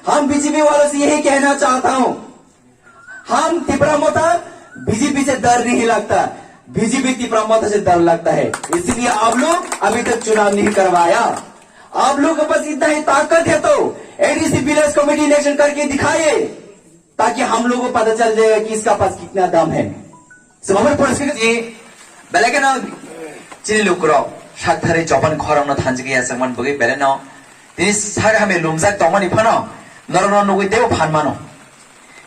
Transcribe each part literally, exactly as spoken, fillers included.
हम बीजेपी वालों से यही कहना चाहता हूँ, हम तिपरा मोथा बीजेपी से डर नहीं लगता, बीजेपी तिपरा मोथा से डर लगता है। इसीलिए आप लोग अभी तक चुनाव नहीं करवाया। आप लोग के पास इतना ही ताकत है तो एडीसी विलेज कमेटी इलेक्शन करके दिखाइए, ताकि हम लोगों को पता चल जाएगा कि इसका पास कितना दम है। Sumamar poriskiri ni belai kheno chini lukurok sakthari Joban khorang no thanjigwi yachakman bagwi belai no tini sak hamya lumjak tongmani phano norok no nugwi teibo phan mano.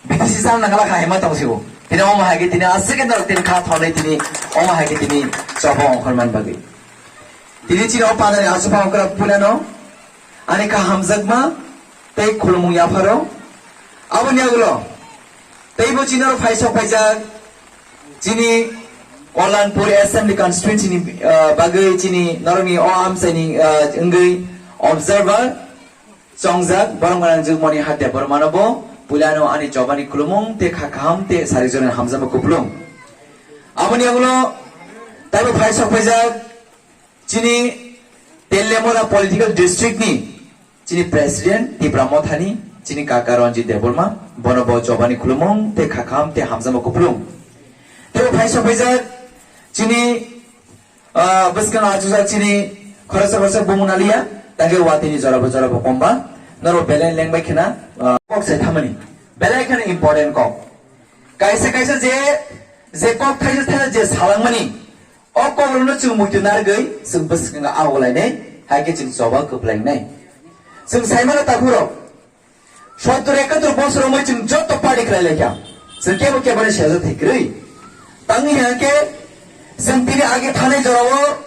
B T C chal nangla kha hema tong sibo. Tini omo hai khe tini aswk khe norok tini kha thonwi tini omo hai khe tini choba ongkhorman bagwi. Tini chini o padani aswk ongkhorok puila no ani kha hamjakma tei khulumung yapharo. Aboni yagulo teibo chini oro phaisok phaijak chini Kalyanpur Assembly Constituency ni, ah, bagwi chini norokni o amchaini, ah, wngwi observer chongjak borok gwnang jukmani Hatya Bormano bo puilano ani chobani khulumung tei kha kaham tei sarik jorani hamjakma kupulung. Aboni yagulo taibo phaisok phaijak chini Teliamura political district ni chini president Tipra Mothani chini kaka Ranjit Debbarma, bono bo chobani khulumung tei kha kaham tei hamjakma kupulung. Tei phaisok phaijak chini, ah, bwskang achukjak chini khoroksa khoroksa bumung naliya, tangke watini jorabo jorabo komba, norok belai lengbai khena, ah, kok se thamani, belai kheno important kok. Kaisa kaisa je, je kok thaisa thaisa je salangmani, o kok rokno chwng muitu narwgwi chwng bwskango awolainai, hai khe chwng choba kwplainai. Chwng saimano takhurok, sottor ekatur bosor wngwi chwng joto party khlai laikha. Chwng kebo keboni sejak thai kwrwi. Tangwi hwnkhe chwng tini age thanai jorao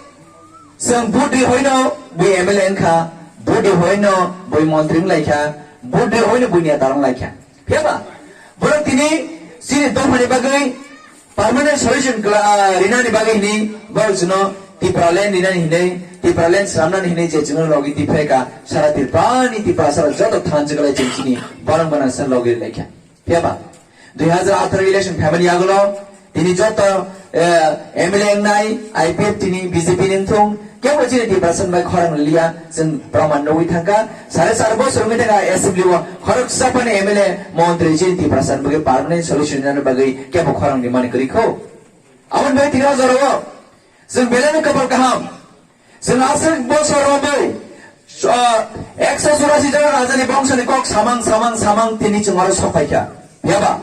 chwng vote ri hoino bui M L A wngkha, vote ri hoino bui montri wnglaikha, vote ri hoino bui neta wnglaikha. Phiyaba borok tini chini dophani bagwi permanent solution kla-, ah, rinani bagwi hini borok chwngno Tipraland rinani hinwi, Tipraland swnamnani hinwi je chwngno logi tiphai ka sara Tripurani Tiprasa rok joto thansa kwlai chwng chini borok gwnang sar logi rinai kha. Phiyaba dui hazar atharo election phaimani yagulo tini joto, eh, M L A wngnai, I P F T ni, B J P ni wngthung, kebo chini Tiprasa bai khorang liya, chwng proman nugwi thangkha. Sare sar bosor wngwi thangkha assembly o, khoroksa phano M L A, montri chini Tiprasa bagwi permanent solution rwna bagwi kebo khorang rimani kwrwi kho. Aboni bagwi tini o jorao chwng belai no kwpal kaham. Chwng aswk bosor romwi, ah, ekso churasi jon rajani bongsoni kok samang, samang, samang tini chwng oro sok phaikha. Phiyaba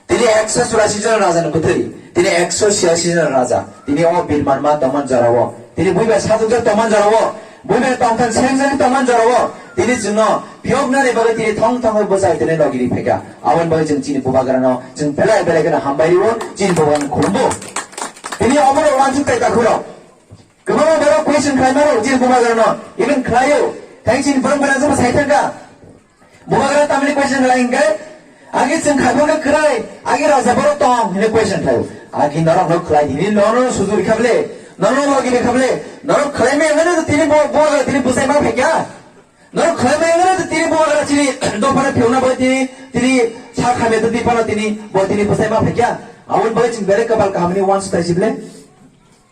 tini ekso churasi jon rajani bwthwi, tini ekso chirasi jon raja, tini o Birmanma tongman jorao, tini buibai sajwkjak tongman jorao, buibai tongthang sengjak tongman jorao, tini chwngno phiyoknani bagwi tini thong thongwi bwsai tini logi ri phaikha. Aboni bagwi chwng chini bubagrano chwng belai belai kheno hambai rio, chini bubagrano khulumbo. Tini oborok uansuk tai takhurok. Kwbangma borok question khlai mano, chini bubagrano even khlaio. Thank chini borok berajak sai thangkha. Bubagra tamni question khlai hwnkhe, agi chwng khaphang khe kwrwi, agi raja borok tong hwnwi question khlaio. Agi norok no khlai hini, nono sujur kha bole, nono logi kha bole, norok khlai me hwnwi tini bo, bubagra tini bwsai ma phaikha. Norok khlai me hwnwi tini bubagra chini dophano phiyokna bai tini, tini sa khamya tini phano tini bo tini bwsai ma phaikha. Aboni bagwi chwng belai kwpal kahamni uansuk tai si bole.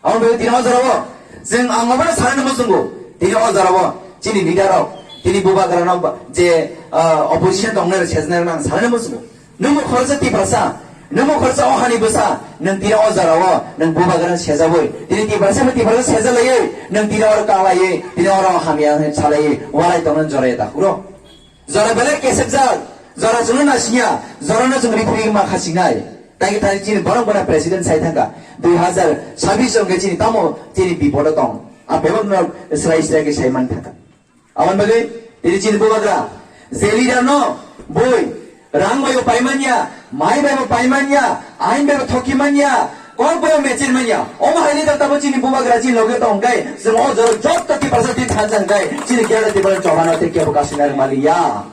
Aboni bagwi tini o jorao chwng ang obono sanani muchungo, tini o jorao chini leader rok, tini bubagrano ba-, je, ah, opposition tongnai rok sejnai rok ang sanani muchungo. Nwngbo khoroksa Tiprasa, nwngbo khoroksa o hani bwsa, nwng tini o jorao nwng bubagrano sejabwi, tini Tiprasa bai Tiprasa sejalaiwi, nwng tini oro kalaiwi, tini oro hamya salaiwi, walai tongna joraya da huro. Jora belai kesepjak, jora chwngno naisingya, jorano chwng ripri ma khasingnai. Tagi tagi chini borok bona president sai thangkha. Dui hazar sabis jongkhe chini tamo chini bipodo tong. A bebak no srai srai khe sai man thangkha. Aboni bagwi tini chini bubagra je leader no bui rang bai bo paimanya, mai bai bo paimanya, ain bai bo thoki manya, kok bai bo mechir manya. Omo hai leader tabo chini bubagra chini loge tong kai, chwng o jora jotto Tiprasa tini thansa hwnkhe chini kera Tiprasa chobano tei kebo kasina maliya.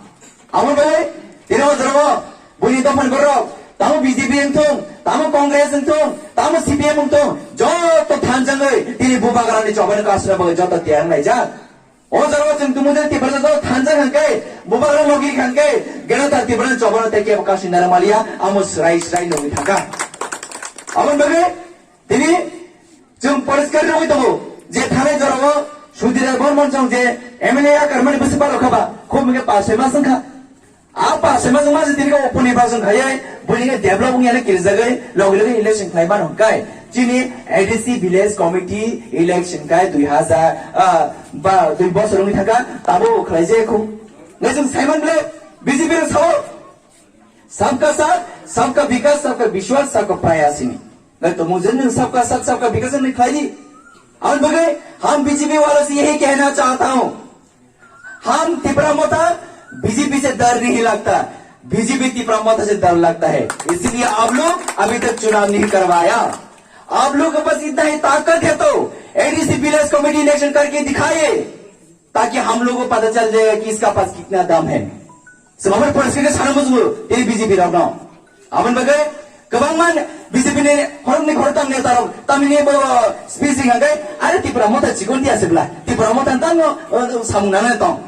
Amo bai, tini o jorao, buini dophani borok, tamo B J P wngthung, tamo Congress wngthung, tamo C P M wngthung, joto thanjangwi tini bubagrani chobani kasra bagwi joto tiyar wnglaijak. O jorao chwng tumung jani Tiprasa joto thanjak hwnkhe, bubagra logi hwnkhe, geno ta Tiprasa chobano tei kebo kasri nara maliya, amo srai srai nugwi thangkha. Aboni bagwi, tini chwng poriskar nugwi tongo je thanai jorao Sudhir Rai Borman chwng je M L A yakarmani bwswk balo kha ba, khub hwnkhe pas soi mas wngkha. Apa sema joma je tini ko opor nirbajon khaiye, bini ke develop wngya ne kirjagwi, logi logi election khlai mano kai. Chini A D C village committee election kai dui hazar, ah, ba dui bosor wngwi thaka, tabo khlai je khu. Ngai jeng Simon Black, B J P rok sao, sabka saath, sabka vikas, sabka vishwas, sabka prayas hini. Ngai to mujhe sabka saath, sabka vikas ni khlai di. Aur bagwi, hum B J P wala se yahi kehna chahta hu. हम तिपरा मोता बीजेपी से डर नहीं लगता, बीजेपी तिपरा मोता से डर लगता है। इसीलिए आप लोग अभी तक चुनाव नहीं करवाया। आप लोग के पास इतना ही ताकत है तो एडीसी विलेज कमेटी इलेक्शन करके दिखाइए, ताकि हम लोग को पता चल जाएगा कि इसका पास कितना दम है। Semabar police ke sana mujbu, tini B J P rok no. Abon bagwi kwbangma B J P ni khoroknwi khoroktham neta rok tamni bo speech ringkha khe, are Tipra Motha chikon dia se bla. Tipra Motha tang no, uh, samung nana tong.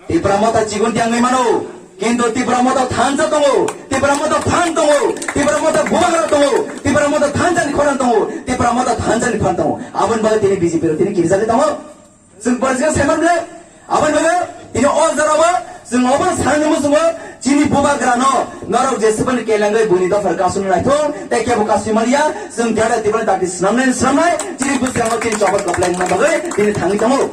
Tipra Motha chikon dia wngwi mano. Kintu Tipra Motha thansa tongo, Tipra Motha phan tongo, Tipra Motha bubagra tongo, Tipra Motha thansa ni khorang tongo, Tipra Motha thansa ni phan tongo. Abon bagwi tini B J P rok tini kirijagwi tongo. Chwng borjigwi saiman le, aboni bagwi tini o jorao chwng obo sanani muchungo chini bubagrano norok jesubani kelengwi buini dophar kasuni naithok tei kebo kasui maliya, chwng Greater Tipraland dakti swnamnai swnamnai chini bwskango chini choba kwplai wngna bagwi tini thangwi tongo.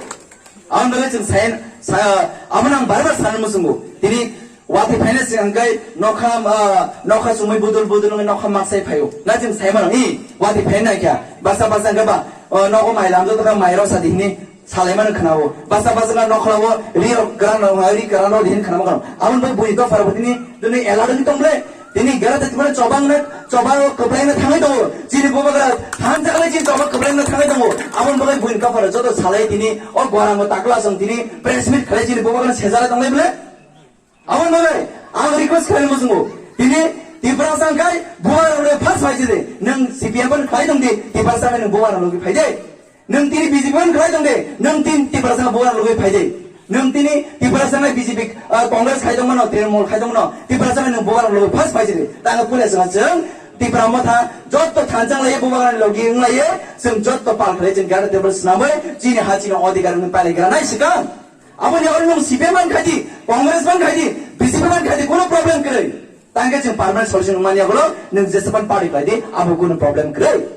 Aboni bagwi chwng sayan, sa-, abono ang bar bar sanani muchungo tini watwi phaina swnam kai nokha, ah, nokha chumui budul budul wngwi nokha maksai phaio. Na chwng saimano, i, watwi phaina kya, basa basa wngkha ba, oh, nogo mai lamjak tongkha, mai rok sadi hini salaimano khwnao. Basa basa wngkha nokhlao ri rok kwran rok, ri kwran rok hini khwnama khwnao. Aboni bagwi buini dophar bo tini, tini elada ni tongble. Tini Greater Tipraland chobangna, choba kwplaina thangwi tongo. Chini bubagra thansa khlai chini choba kwplaina thangwi tongo. Aboni bagwi buini dophar joto salai tini, o gorang o takla song tini press meet khlai chini bubagra sejala tonglai bole. Aboni bagwi ang request khlaina muchungo, tini Tiprasa wngkhai bubagra rokni first phai di, nwng C P M phano khlai tong di, Tiprasa wngkhai nwng bubagra rokni phai di. Nwng tini B J P phano khlai tong di, nwng tini Tiprasa bubagra rokni phai di. Nwng tini Tiprasa wngkhai B J P, ah, Congress khai tong mano, Trinamool khai tong mano, Tiprasa wngkhai nwng bubagra rokni first phai di. Tang puila swnga chwng Tipra Motha jotto thansa wnglaio, bubagrani logi wnglaio, chwng jotto pal khlai chwng Greater Tipraland swnamwi chini ha chini odhikar wngwi pailai gra nai swkang. Aboni oro nwng C P M man khai di, Congress man khai di, B J P man khai di, kuno problem kwrwi. Tangkhe chwng permanent solution wngmani yagulo nwng jesepan party khai di, abo kuno problem kwrwi.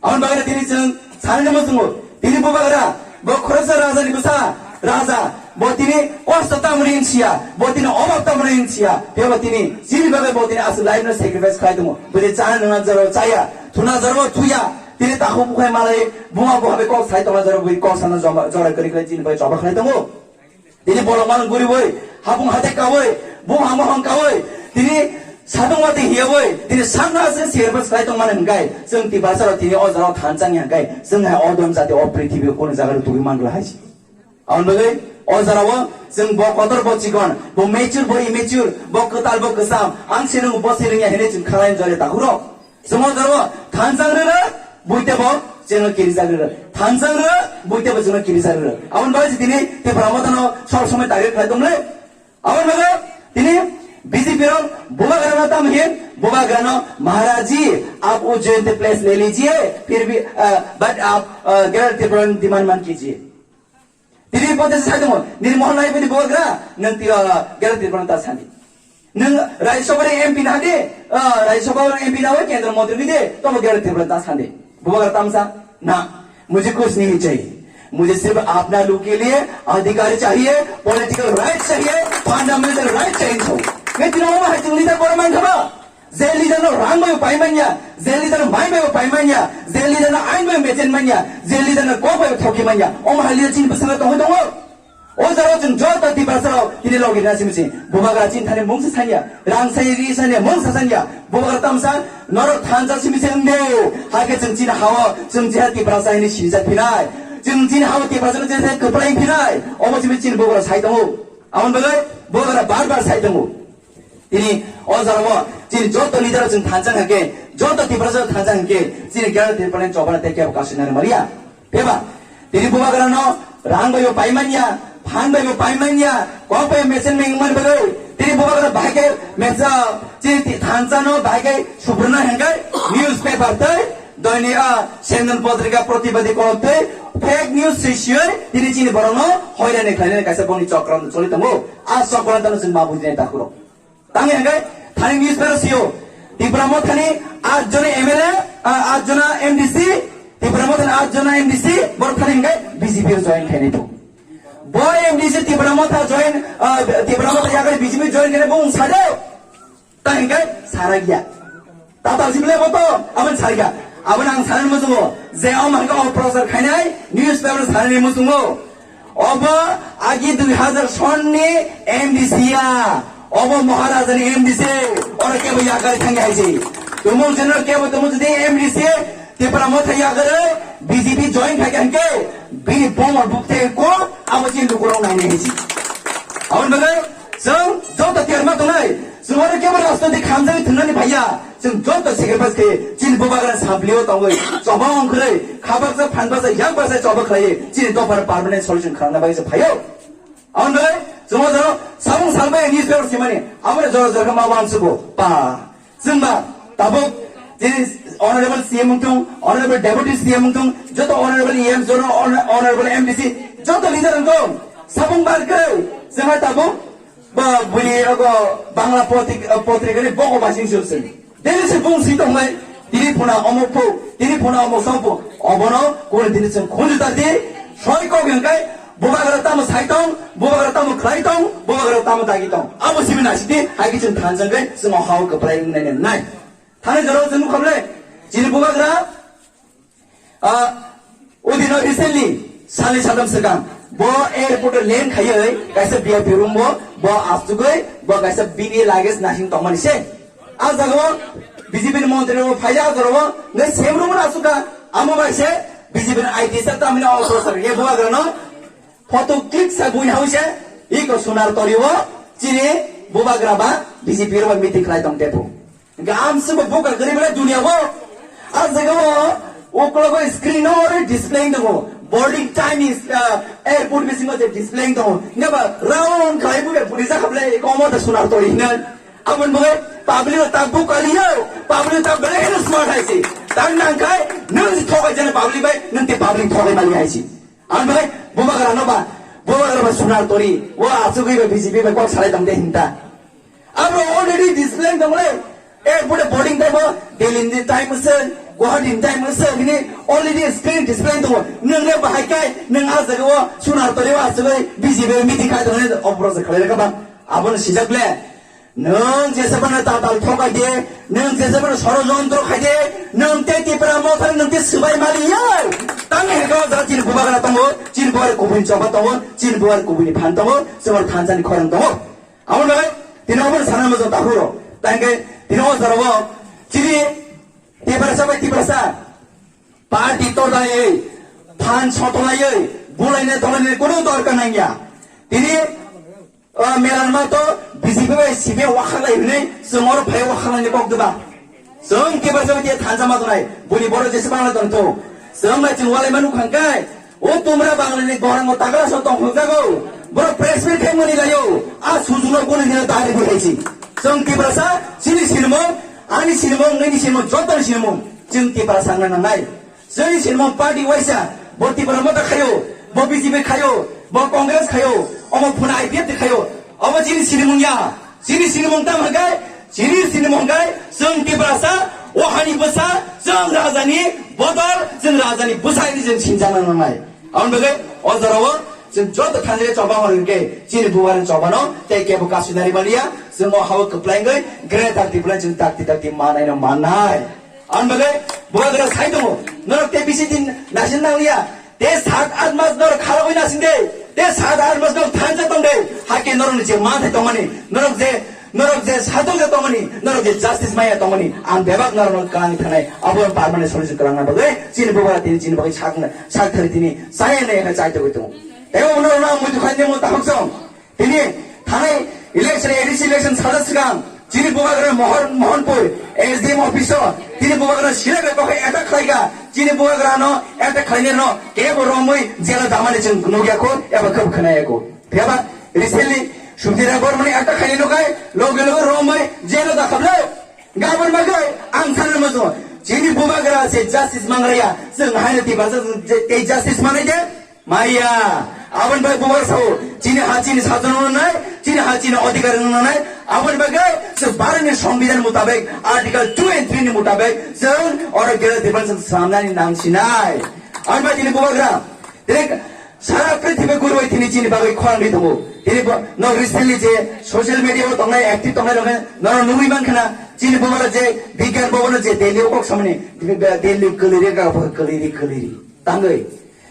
Aboni bagwi tini chwng sanani muchungo, tini bubagra, bo khoroksa raja ni bwsa, raja, bo tini kosto tamoni hinsiya, bo tini obab tamoni hinsiya, tebo tini chini bagwi bo tini aswk life no sacrifice khai tongo. Bo je chana nungna jora chaya, thuna jora thuya, tini takhuk bukhai malai, buma buha bai kok sai tongna jora bui kok sana jora kwrwi kwrwi chini bagwi choba khlai tongo. Tini bolong malong guriwi, hapung hatai kawi, bung hamo hong kawi, tini sadung wati hiyawi, tini sakna se serba sai tong mani hingkai, chwng Tiprasa rok tini o jora thansa ni hingkai, chwng hai odom jati o prithibi o kono jaga rok tugui mangla hai. Aboni bagwi o jora o chwng bo kotor bo chikon, bo mature bo immature, bo kwtal bo kwcham, ang sinung bo sinung ya hini chwng khalai jore takhurok. Chwng o jora thansa rwrwk, buitebo chwngno kirijak rwrwk. Thansa rwrwk, buitebo chwngno kirijak rwrwk. Aboni bagwi tini Tipra Mothano sob somoi target khlai tongmle. Aboni bagwi tini B J P rok bubagrano tamo hin, bubagrano, "Maharaj ji, aap Ujjain te place le lijiye, phir bhi, ah, but aap, ah, Greater Tipraland demand mat kijiye." Tini pote sai tongo, nini mohon nai bini bubagra, nwng tira Greater Tipraland ta sani. Nwng Rajya Sabha ni M P na de, ah, Rajya Sabha ni M P na wai kendra montri ni de, tomo Greater Tipraland ta sani. Bubagra tamsa, na, mujhe kuch nahi chahiye. Mujhe sirf apna logo ke liye adhikar chahiye, political right chahiye, fundamental right chahiye so. Ngai tira oma hai chungli ta kora man khaba. Je leader no rang bai pai manya, je leader no mai bai pai manya, je leader no ain bai mechen manya, je leader no kok bai thoki manya, omo hai leader chini bwskango tongwi tongo. O jora chwng joto Tiprasa rok tini logi na simi se, bubagra chini thani mung se sanya, rang sai ri sanya, mung sa sanya, bubagra tamsa norok thansa simi se wngde, hakhe chwng chini hao, chwng jeha Tiprasa hini sinijak phinai, chwng chini hao Tiprasa no jeha kwplai phinai, omo simi chini bubagra sai tongo. Aboni bagwi bubagra bar bar sai tongo. Tini o jorao chini joto leader chwng thansa hwnkhe, joto Tiprasa thansa hwnkhe, chini Greater Tipraland chobana tei kebo kasinani maliya. Pheba, tini bubagrano rang bai bo pai manya, phan bai bo pai manya, kok bai mesen meng man bagwi. Tini bubagra bahai khe mesa, chini ti-, thansa no bahai khe subruna hwnkhe newspaper tei doini a Sendon Potrika Pratibadi kolok tei fake news sisioi tini chini borokno hoirani khlainani kaisa bongni chokran choli tongo. A chokran tano chwng ma bujinai takhurok. Tang hingke thani newspaper sio. Tipra Mothani at jona M L A, ah, at jona M D C, Tipra Mothani at jona M D C, bor thani hingke B J P o join khainai tu. Bo M D C Tipra Motha join, ah, Tipra Motha yakari B J P join khainai bung sade. Tang hingke sara gya. Tatal sibile boto, aman sarga. Aban ang saran musungo. Je om hingke o prosar khainai, newspaper saran musungo. Obo agi dui hazar sonni M D C ya. Obo Maharaja ni M D C. Ora kebo yakari thangya haisi. Tumung general kebo tumung jodi M D C. Tipra Motha yakari B J P join khai hingke. Bini bomar bukte ko abo chin dukurong nai nai haisi. Abon bagai, song, joto tiar ma tongnai. Sumaro kebo rajnoitik khamjagwi thwngnani phaiya. Chwng joto sacrifice khe chini bubagra samplio tongwi choba ongkhwrwi khabaksa phanbasa yakbasa choba khlaiwi chini dophano permanent solution khlangna bagwi se phaio. Amoni chwng o jora sabung salbai newspaper simani amoni jora jora ma wan subo pa chwngba tabuk chini honorable C M wngthung, honorable deputy C M wngthung, joto honorable E M, joto honor-, honorable M D C, joto leader wngthung sabung bar kwrwi chwngha tabuk Ba bui rogo Bangla potrik-, potrika ni bogo basing sulsing. Deli se bung si tong lai. Tini phuna omo phu, tini phuna omo song phu. Obono kuni tini chwng khunju ta di. Soi kok yang kai. Bubagra tamo sai tong, bubagra tamo khlai tong, bubagra tamo dagi tong. Abo sibi nasi di, hai ki chwng thanjang kai, chwng hao kwplai nai nai. Thani jora chwng kham le. Chini bubagra Ah, udino recently, sali sadam sekang. Bo airport o land khaioi, kaisa V I P room bo, bo asugoi, bo kaisa bini luggage nasing tongmani se. Ah, jaga o B J P ni montri rok phaijak ah, jaga o, ngai same room o asuka, amo bai se, B J P ni I T sir tamni officer, ye bo agrano, photo click sa bui hau se, iko sunar tori o, chini, bo bagra ba, B J P rok ba meeting khlai tong tepu. Gam se bo buka gari bela dunia bo. A jaga o uklogo screen o ore display tongo. Boarding time is, uh, airport bisingo je display tongo. Neba round khlai buka puri sa khable komo ta sunar tori hina. Abon buka public ta buka liyo. Public ta bela hino smart hai si. Tang nang kai nang si thokai jana public bai nang te public thokai mali hai si. Ang bai buka gara no ba. Buka gara ba sunar tori. Wa asugui ba B J P ba kok salai tang de hinta. Abo already display tongo le. Eh, bude boarding time o, Delhi ni time se, Guwahati ni time se, hini already screen display tongo. Nung le bahai kai, nung a jaga o, sunar tori o asugoi, B J P meeting khai tongo, opro se khalai ka ba. Abo no sijak le. Nung jesa bana tatal thokai de, nung jesa bana sorojontro khai de, nung te Tipra Motha nung te swbai mali ya. Tang he ko jaga chini bubagra tongo, chini bubagra kubui choba tongo, chini bubagra kubui ni phan tongo, chini thansa ni khorang tongo. Abo bai, tini obo sana mo jota huro. Tangke, tini o jora o, chini, Tiprasa bai Tiprasa. Party todai, phan sotolai, bulai ne tolai ne kono dorkar nangya. Tini, o, melan ma to, B J P bai C P M wakhalai hwnwi, sumor phai wakhalai ne kok diba. Chwng Tiprasa bai thansa ma tonai, buni boro jese bangla tongtho. Chwng bai chwng walai manu khangkai, o tumra bangla ni gorang o tagra so tong khangjago. Boro press meet khai mani layo, a sujuna buni dina tari bui haisi. Chwng Tiprasa, chini sinimung, ani sinimung, nini sinimung, joto ni sinimung, chwng Tiprasa wngna nangnai. Chwng sinimung party waisa, bo Tipra Motha khayo, bo B J P khayo, bo Congress khayo, omo phuna I P F T khayo, omo chini sinimung ya. Chini sinimung tam hwnkhe, chini sinimung hwnkhe, chwng Tiprasa, o hani bwsa, chwng rajani bodol, chwng rajani bwsa hinwi chwng sinjakna nangnai. Aboni bagwi o jorao chwng joto thanjani choba hor hwnkhe, chini bubagrani chobano tei kebo kasu nari maliya, chwng o hao kwplai wngwi Greater Tipraland chwng takti takti manaino mannai. Aboni bagwi bubagra sai tongo, norok tei bisi din naising nangliya, Te sat at mas norok kharogwi nasing de. Te sat at mas norok thansa tong de. Hakhe norok ni je manthai tongmani, norok je, norok je satok je tongmani, norok je justice maya tongmani, ang bebak norok no kang thanai. Abo permanent solution kwlangna bagwi chini bubagra tini chini bagwi sak, sak thari tini chaya nai kha chai togwi tongo. Tei obo norok no ang muitu khainai mo tahok song. Tini thanai election, A D C election salsa swkang chini bubagra Mohor-, Mohanpur S D M office o tini bubagra sila bai kokhe attack khlaika. Chini bubagra no attack khlainai no kebo romwi jela damani chwng nukya kho eba khab khwnaya kho. Phiya ba recently Sudhir Debbarmani attack khlainai no kai loge loge romwi jela da khablo. Gabon bagwi ang sanna muchungo chini bubagra se justice mangraya, chwng haino Tiprasa chwng je-, tei justice manai de maya. Aboni bagwi bubagra sao, chini ha chini sajon no nai, chini ha chini adhikar no nai. Aboni bagwi se Bharat ni Songbidan mutabek, Article two and three ni mutabek, chwng oro Greater Tipraland chwng swnamnani nang sinai. Aboni bagwi tini bubagra, tini sara prithibi guru bai tini chini bagwi khorang ri tongo. Tini bo-, no recently je social media o tongnai, active tongnai rok no nugwi mankha na, chini bubagra je Bigyan Bhavan o je Delhi o kok samani, Delhi kwlwi ri, kwlwi ri, kwlwi ri. Tangwi.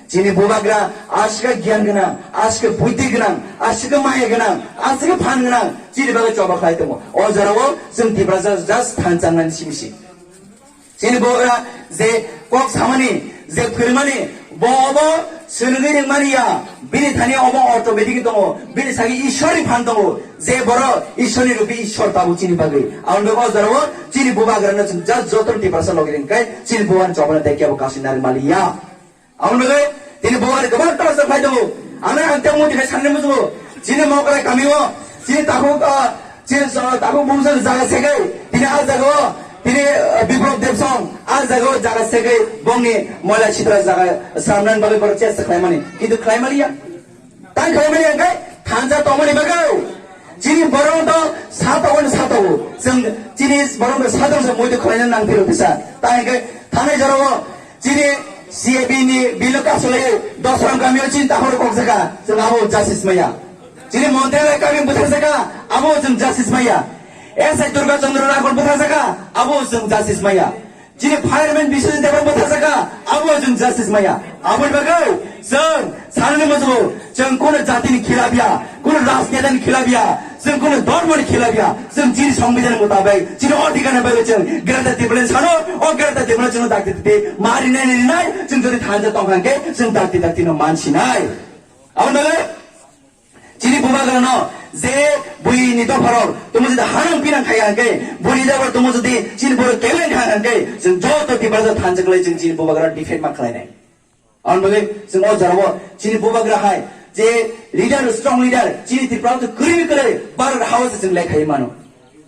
Chini bubagra aswk gyan gwnang, aswk buddhi gwnang, aswk maya gwnang, aswk phan gwnang, chini bagwi choba khlai tongo. O jorao chwng Tiprasa just thansa wngnani simi si. Chini bubagra je kok samani, je phwrwngmani, bo obo swrwngwi ringmani ya, bini thani obo automatic tongo, bini sagi Ishwarni phan tongo, je borok Ishwarni rupi Ishwar tabuk chini bagwi. Aboni bagwi o jorao chini bubagrano chwng just joto Tiprasa logi ringkhe chini bubagrani chobani tei kebo kasinani mali ya. Aboni bagwi tini bubagra kwbangma torture khlai tongo. Ano ang tei modi khai sanni musugo. Chini Mokrai kami o, chini takhuk, ah, chini, ah, takhuk bumsa jaga segwi. Tini a jaga o, tini, ah, Biplab Debsong, a jaga o jaga segwi bongni moila sitra jaga swnamnani bagwi borok chesta khlaimani. Kintu khlaimaliya. Tang khlaimani hwnkhe thansa tongmani bagwi. Chini borok to sa tongo, sa tongo. Chwng chini borok to sa tongo, sa muitu khlaina nang phiro kisa. Tang hwnkhe thanai jorao chini C A B ni bill o kasolai Dosram kami o chini tahor kok saka. Chwng abo justice maya. Chini Montri Lai kami bwthar saka. Abo chwng justice maya. S I Durga Chandra Rakhon bwthar saka. Abo chwng justice maya. Chini fireman Biswajit Debbarma bwthar saka, abo chwng justice maya. Aboni bagwi chwng sanani musugo, chwng kuno jatini khilap ya, kuno rajnetani khilap ya, chwng kuno dhormoni khilap ya, chwng chini songbidan mutabek, chini odhikarni bagwi chwng Greater Tipraland sano, o Greater Tipraland chwngno dakti dakti mari nai nai nai, chwng jodi thansa tongkha hwnkhe chwng dakti dakti no mansinai. Aboni bagwi Chini bubagrano je buini dopharok tumo jodi hanang pinang khai hwnkhe, buini dopharok tumo jodi chini borok kebeng khai hwnkhe, chwng joto Tiprasa thansa kwlai chwng chini bubagrano defend ma khlainai. Aboni bagwi chwng o jorao chini bubagra hai je leader, strong leader, chini Tripura to kwrwi kwrwi Bharat hao se chwng lekhai mano.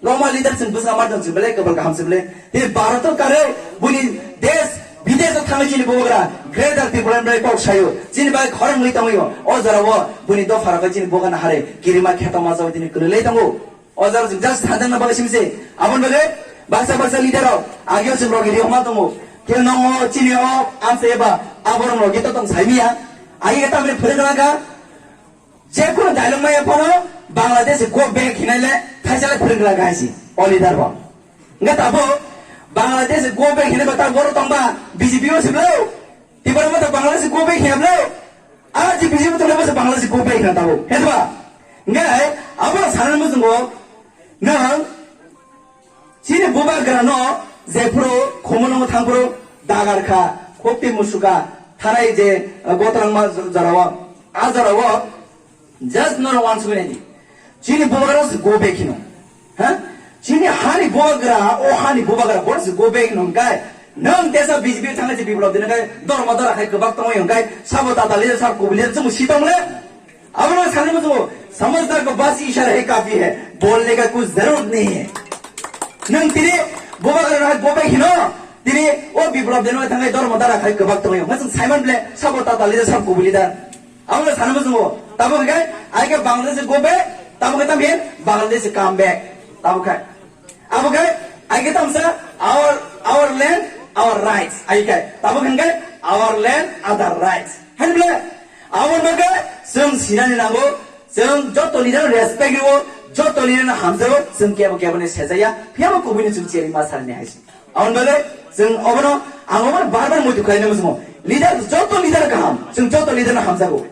Roma leader chwng bwsa ma tong chwng belai kwbal kaham se belai. Tei Bharat o karwi buini desh bidesh o thangwi chini bubagra Greater Tipraland bai kok sayo. Chini bai khorang wngwi tongwio. O jorao buini dopha rok chini bubagra hare kirima kheto ma jawi tini kwlwi lai tongo. O jora chwng just thanjakna bagwi simi se. Aboni bagwi baksa baksa leader rok ageo chwng rok rio ma tongo. Khe nongo chini o amsa eba aborok rok to tong saimiya. Agi khe tamni phwrwng raka. Jekunu dialogue maya phano Bangladesh go back hinai le thaisa le phwrwng la gaisi o leader bo. Nga tabo Bangladesh go back hinai bata boro tongba B J P o siblo. Tibara mata Bangladesh go back hinai blo. A ji B J P tole basa Bangladesh go back hinai tabo. Hetba. Nga ai abo sanan musungo nang Chini bubagrano jephuru Khumulwngo thangphuru dagar kha, khukti musuka, thanai je, uh, gotrangma jorao, a jorao just norok uansuknai di. Chini bubagra se go back hino. Ha? Chini hani bubagra, o hani bubagra, bor se go back hino hwnkhe. Nwng tesa B J P thangna se biplop dina khe, dorma dora khai kwbak tongwi hwnkhe, sabo tata leader, sabo kubui leader, chwng si tong le. Abono sanwi muchungo, "Samajhdar ko bas ishara hi kafi hai, bolne ka kuch zarorat nahi hai." Nwng tini bubagra hai bobai hino, tini o biplop deno thangai dormo dara khai kwbak tongyo. Masung Simon ble sabo tata leader, sab kubui leader. Abono sanwi muchungo, tamo khe ai khe Bangladesh go back, tamo khe tam hin Bangladesh come back. Tamo khe Abo khe, ai khe tamsa, our, our land, our rights. Ai khe, tamo khe hwnkhe, our land, other rights. Hani bole, abo bagwi chwng sinani nango, chwng joto leader no respect rwo, joto leader no hamjago, chwng kebo kebo ni sejaya, phiyaba kubui ni chwng cheri ma salni hai se. Aboni bagwi chwng obono, ang obono bar bar muitu khlaina muchungo. Leader, joto leader kaham, chwng joto leader no hamjago.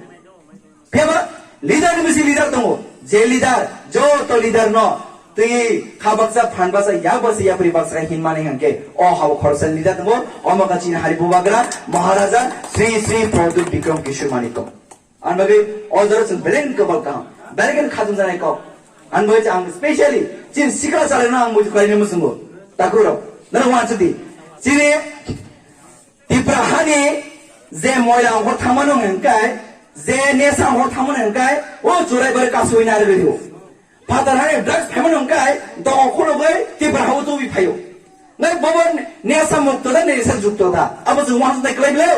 Phiyaba leader ni bisi leader tongo. Je leader, joto leader no twi kha baksa, phan baksa, yak baksa, yapri baksa hinmani hwnkhe o hao khoroksa leader tongo. Omo kha chini hari bubagra Maharaja Sri Sri Pradyut Bikram Kishore Manikya. Ani bagwi o jora chwng belai kwbal kaham, belai kheno khatung janai kok. Ani bagwi ang specially chini sikla chalai no ang muitu khlaina muchungo. Takhuk rok, nang uansukdi. Chini Tipra hani je moila hor thamano hwnkai, je nesa hor thamano hwnkai, o churai bar kasui na rwgwi o. Phatar hani drugs phaimano hwnkai, dong khulugwi Tipra hao tubi phaio. Nai bobo nesa mukto da, nesa jukto da. Abo chwng uansuk nai kwlai bele.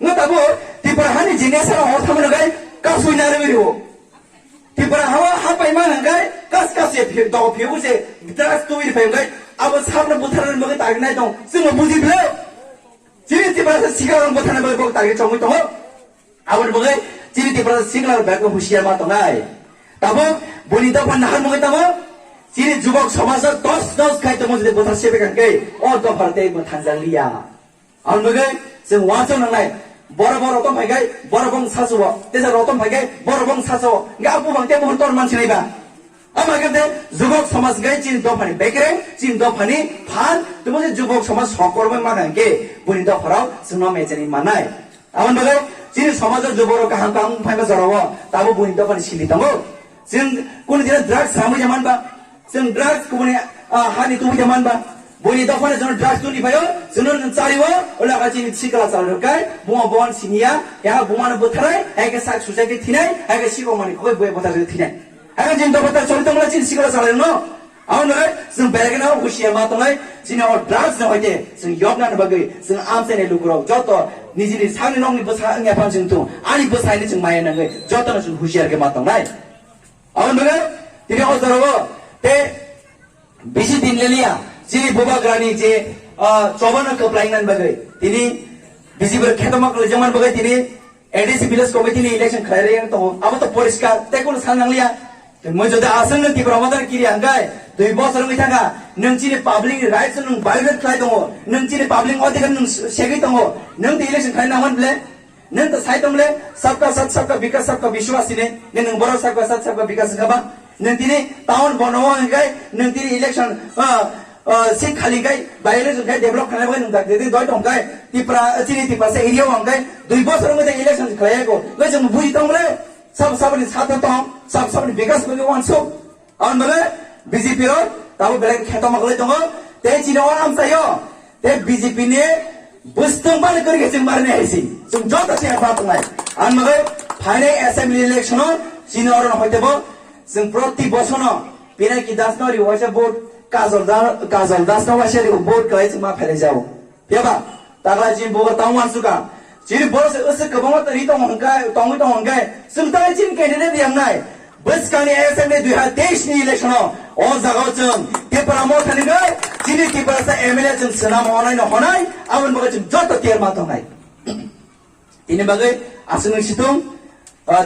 Ngai tabo Tipra hani je Nesara hor thamani gai kasui na rwi rio. Tipra hawa hapai man gai kas kas ye phir do phir se drugs tui phai gai abo sabna buthar magi tagri nai tong sima buji blo. Chini Tipra se siga rong buthar magi bok tagri chongwi tongo. Aboni bagwi chini Tiprasa sikla rok bag husiar ma tongnai. Tabuk boni dopha nahar mungwi tamo chini jubok somaj o dos dos khai tongmo jodi bothar sebe kangke o dopha tei bo thangjak liya. Aboni bagwi chwng wansok nangnai. Boro boro rotom phaikai boro bong sachuo. Tesa rotom phaikai boro bong sachuo. Ga bubang te buhur tor mansinai ba. Ama khe de jubok somaj gai chini dophani bekereng, chini dophani phan, tamo je jubok somaj sokormai mana hwnkhe boni dopharok chwngno mechani manai. Aboni bagwi chini somajo juborok kaham kaham wng phaima jorao tabo boni dophani sili tongo. Chwng kunu jora drugs samwi jaman ba, chwng drugs kubuni, ah, hani tubui jaman ba, boni dophani jono drugs tuni phaio, jono chario, ola ka chini sikla chalrok kai, buma bon siniya, ya buma no butharai, hai ke sak suicide thinai, hai ke sikok mani khoi bui bothar thinai. Hakhe chini dophata choli tongmani chini sikla salai no. Abo no chwng belai kheno husiar ma tongnai. Chini o drugs no hoite chwng yokna ni bagwi chwng amchaini lukurok joto nijini sakni nokni bwsa wngya phan chwng thung. Ani bwsaini chwng maya nangwi joto no chwng husiar khe ma tongnai. Abo no tini o jorao te bisi din leliya chini bubagrani je, ah, chobano kwplai nani bagwi tini bisi ber khetoma kwlai jongmani bagwi tini A D C village committee ni election khlai rwya tongo, abo to poriskar, tei kono san nangliya. Tei moi jodi aswk nwng Tipra Motha ni kiri hangkai, dui bosor wngwi thangkha, nwng chini public ni rights no nwng violate khlai tongo, nwng chini public ni odhikar nwng segwi tongo, nwng to election khlai nangmani ble, nwng to sai tong ble, sabka sath sabka vikas sabka vishwas hini, nwng borok sabka sath sabka vikas wngkha ba, nwng tini town bono o hangkai, nwng tini election, ah, ah, seat khali kai, by election khai develop khainai bai nung dak dei doi tong kai, Tipra, chini Tiprasa area o hwnkhe dui bosor wngwi tei election khlai ya ko, bai chwng buji tong le, sab sabni satha tong, sab sabni bikas bagwi wansuk. Aboni bagwi B J P rok tabo belai khe tongma kwlai tongo, tei chini o amchaio, tei B J P ni bwswtwng bani kwrwi khe chwng marinai hai si, chwng joto chini pha tongnai. Aboni bagwi phainai assembly election o chini oro no hoite bo chwng proti bosono Pinaki Das no ri waisa vote, Kajol Da-, Kajol Das no waisa ri vote kwlai chwng ma phailai jao. Phiya ba, takla chini bubar tamo uansukha. Chini borok se usuk kwbangma ri tongo hwnkhe, tongwi tongo hwnkhe, chwng tai chini candidate riyangnai. Bwskangni assembly dui hazar teis ni election o, o jaga o chwng Tipra Motha ni gai, chini Tiprasa M L A chwng swnam honai no honai, aboni bagwi chwng joto tiyar ma tongnai. Tini bagwi aswk nung situng, ah,